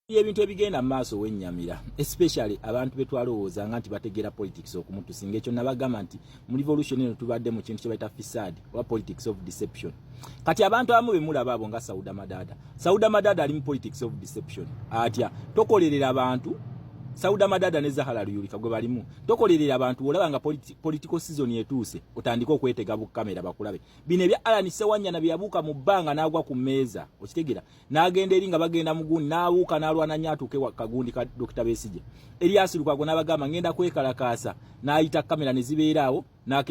Ebintu ebigenda mu maaso wennyamira, especially abantu betwalowoozanga nti bategeera politics okumutusinga. Ekyo nabagamba nti mu revolution eno tubadde mu kintu kye bayita facade oba politics of deception. Kati abantu abamu bemulaba abo nga Sauda Madada, Sauda Madada ali mu politics of deception. Atya? Tokolerera abantu. Sauda Madada ne Zahara Luyulika gwe balimu. Tokolerera abantu. Olaba nga political season etuuse, otandike okwetega bukamera bakulabe. Bino ebya Alan Sewanyana bye yabuuka mu bbanga n'agwa ku mmeeza, okitegera, n'agenda eri nga bagenda mugundi, n'abuuka n'alwana nnyo atuuke kagundi ka Dr. Besigye. Erias Lukwago n'abagamba, "Ngenda kwekalakaasa," n'ayita kamera ne zibeera awo,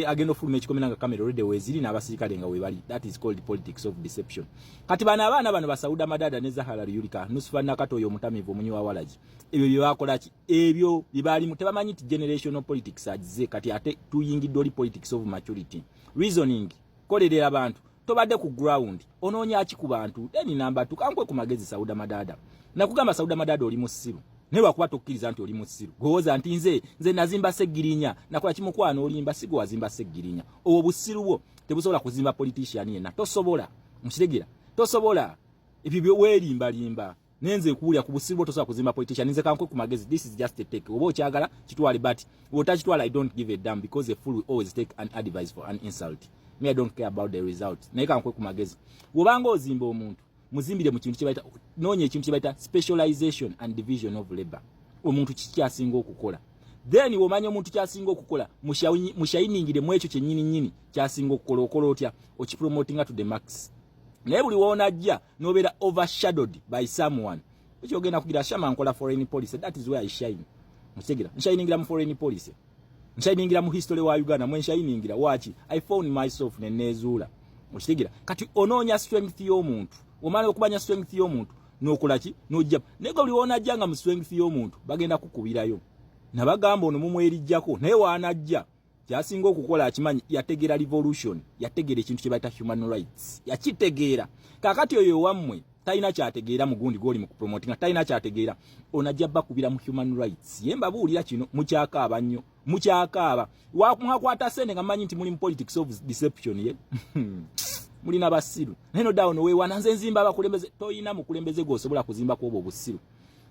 agenda ofuluma ekikomera nga kamera already weeziri n'abasirikale nga webali. That is called politics of deception. Kati bano abaana bano Basauda Madada ne Zahara Luyulika, Nusufa Nakato oyo omutamiivu omunywi wa walagi, ebyo bye bakola ki? Ebyo bye balimu. Tebamanyi nti generational politics agize. Kati ate tuyingidde oli politics of maturity, reasoning. Kolerera abantu, tobadde ku ground, onoonya ki ku bantu? Then number two, kankwe ku magezi. Sauda Madada, nakugamba, Sauda Madada, oli musiru, naye lwakuba tokkiriza nti oli musiru. Gowooza nti nze nazimba Seggirinya, nakola kimukwano. Olimba, si gwe wazimba Seggirinya. Obwo busiru bwo tebusobola kuzimba politician yenna. Tosobola, mukitegera? Tosobola. Ebyo weerimbalimba. Nenze nkuwulira ku busiru bwo, tosobola kuzimba politician. Nze kankwe ku magezi. This is just a take. Oba okyagala kitwale, but otakitwala, I don't give a damn, because a fool will always take an advice for an insult. Me, I don't care about the result. Naye kankwe ku magezi. Bw'obanga ozimba omuntu, muzimbire mu kintu kyebayita, noonya ekintu kyebayita specialization and division of labor. Omuntu kiki kyasinga okukola? Then womanya omuntu kyasinga okukola, mushayiningire mu ekyo kyennyini nnyini kyasinga okukola. Okola otya? Okipromotinga to the max. Naye buli woonajja nobeera overshadowed by someone, ekyogenda kugira shama. Nkola foreign policy, that is where I shine. Mukitegera? Nshiningira mu foreign policy, nshiningira mu history wa Uganda, mwe nshiningira. Waki? I found myself nenezuula. Okitegera? Kati onoonya strength y'omuntu. Omala okumanya strength y'omuntu, n'okola ki? N'ojja. Naye gwe buli woonajja nga mu strength y'omuntu, bagenda kukubirayo. Nabagamba ono mumwerijjako, naye waanajja kyasinga okukola akimanyi. Yategeera revolution, yategeera ekintu kye bayita human rights, yakitegeera. Kaakati oyo owammwe talina kyategeera. Mugundi gwoli mu kupromotinga talina kyategeera. Ono ajja bakubira mu human rights. Ye mbabuulira kino, mukyakaaba nnyo, mukyakaaba. Mwakwata sente nga mmanyi nti muli mu politics of deception. Ye mulina basiru, naye noddawo noweewaana, "Nze nzimba abakulembeze." Toyina mukulembeze gw'osobola kuzimba kwobwo obusiru.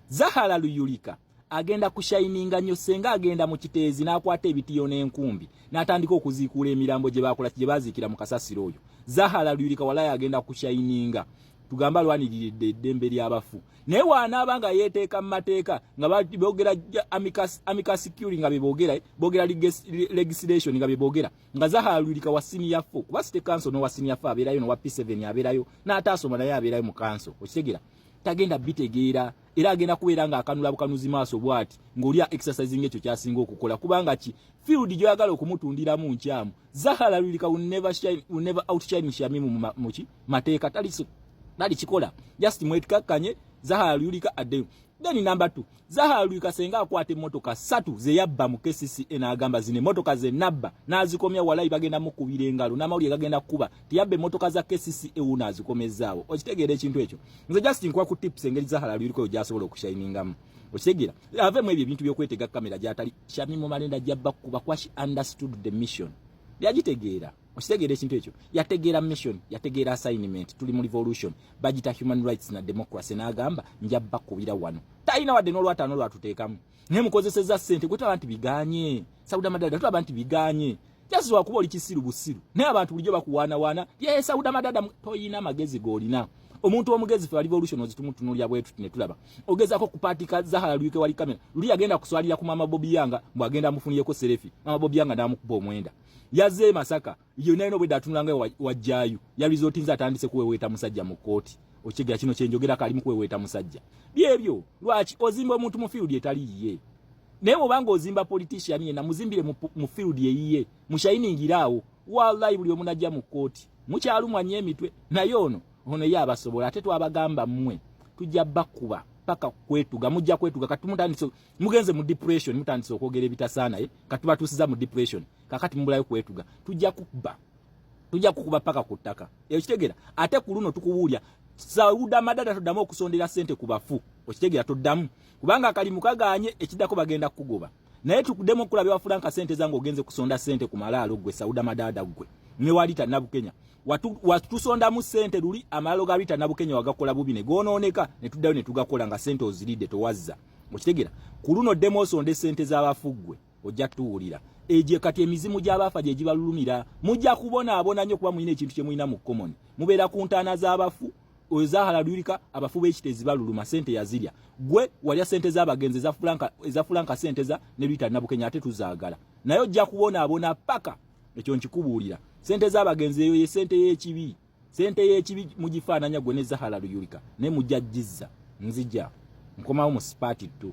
Zahara Luyulika agenda kushayininga nnyo senga agenda mu Kiteezi n'akwata ebitiyo n'enkumbi n'atandika okuziikuula emirambo gye bakola, gye baziikira mu kasasiro. Oyo Zahara Luyulika walayi agenda kushayininga. Tugamba alwaniridde eddembe ly'abafu, naye waanaaba nga yeeteeka mu mateeka nga boogera amicus curiae, nga beboogera boogera legislation, nga beboogera nga Zahara Luyulika wa senior four, kuba city council n'owa senior four abeerayo, n'owa P7 abeerayo, n'ataasoma naye abeerayo mu council. Okitegeera? Tagenda bitegeera, era agenda kubeera ng'akanula bukanuzi maaso bw'ati ng'oli exercising ekyo kyasinga okukola, kubanga ki? Field gy'oyagala okumutundiramu nkyamu. Zahara Luyulika will never shine, will never outshine Shamimu muki mateeka. Tali kikola. Just mwetikakkanye, Zahara Luyulika addeyo. Then number two, Zahara Luyulika senga akwata emmotoka ssatu ze yabba mu KCCA n'agamba, "Zino emmotoka ze nabba," n'azikomya, walayi bagenda mukubira engalo n'amawulire gagenda kukuba tiyabba emmotoka za KCCA, wuno azikomezaawo. Okitegeera ekintu ekyo? Nze just nkuwa ku tips engeri Zahara Luyulika oyo gy'asobola okushiningamu. Okitegeera? Avemu ebyo ebintu by'okwetega kamera gy'atali. Shamimu Malenda jabba kuba kuba she understood the mission, yagitegeera. Okitegeera ekintu ekyo? Yategeera mission, yategeera assignment. Tuli mu revolution bagita human rights na democracy. N'agamba, "Nja bakubira wano." Talina wadde n'olwataano lwatuteekamu, naye mukozeseza ssente. Gwe tulaba nti biganye. Sauda Madada, tulaba nti biganye. Just wakuba oli kisiru busiru, naye abantu bulijjo bakuwaanawaana. Ye Sauda Madada, toyina magezi g'olina. Omuntu omugezi, fe revolution ozitumutunulya bwetu ne tulaba ogezako kupatika Zahara Luyike wali kamera. Luli agenda kuswalira ku mama Bobi Yanga, mbw agenda amufuniyeko selfie. Mama Bobi Yanga n'amukuba omwenda. Yazze Masaka yonna ino, obwedda atunulanga wajjaayo ya resort. Nze atandise kuweweeta musajja mu kkooti. Okitegeera kino kyenjogerako? Alimu kuweweeta musajja. Byebyo. Lwaki ozimba omuntu mu field etali yiye? Naye bw'obanga ozimba politician yenna, muzimbire mu field eyiye, mushayiningira awo. Wallahi buli omu najja mu kkooti mukyalumwa nnyo emitwe. Naye ono ye abasobola. Ate twabagamba mmwe tujja bakuba paka kwetuga, mujja kwetuga. Kati mutandise, mugenze mu depression, mutandise okwogera ebitasaana. Ye kati tubatuusiza mu depression, kakati mubulayo kwetuga. Tujja kukuba, tujja kukuba paka ku ttaka eyo. Kitegeera? Ate ku luno tukubuulya, Sauda Madada, toddamu okusondera ssente ku bafu. Okitegeera? Toddamu, kubanga akalimu kaganye. Ekiddako bagenda kukugoba. Naye tukuddemu okulaba ewa Fulanka sente zange. Ogenze kusonda ssente ku malaalo, ggwe Sauda Madada, ggwe. Ne walita Nabukenya watusondamu sente luli, amalalo ga Rita Nabukenya wagakola bubi ne goonooneka, ne tuddayo ne tugakola nga sente oziridde, towazza. Okitegera? Ku luno ddemu osonde sente z'abafu, ggwe ojja tuwulira egyo. Kati emizimu gy'abafa gye gibalulumira, mujja kubonaabona nnyo, kuba mulina ekintu kye mulina mu common, mubeera ku ntaana z'abafu. Oyo Zahara Luyirika, abafu b'ekitezi baluluma, sente yazirya. Gwe walya sente z'abagenzi eza Fulanka, sente za ne Rita Nabukenya, ate tuzaagala, naye ojja kubonaabona paka. Ekyo nkikubuulira. Sente z'abagenzi eyo ye sente y'ekibi, sente y'ekibi mugifaananya gwe ne Zahara Luyirika, naye mujja gizza. Nzija nkomawo mu part 2.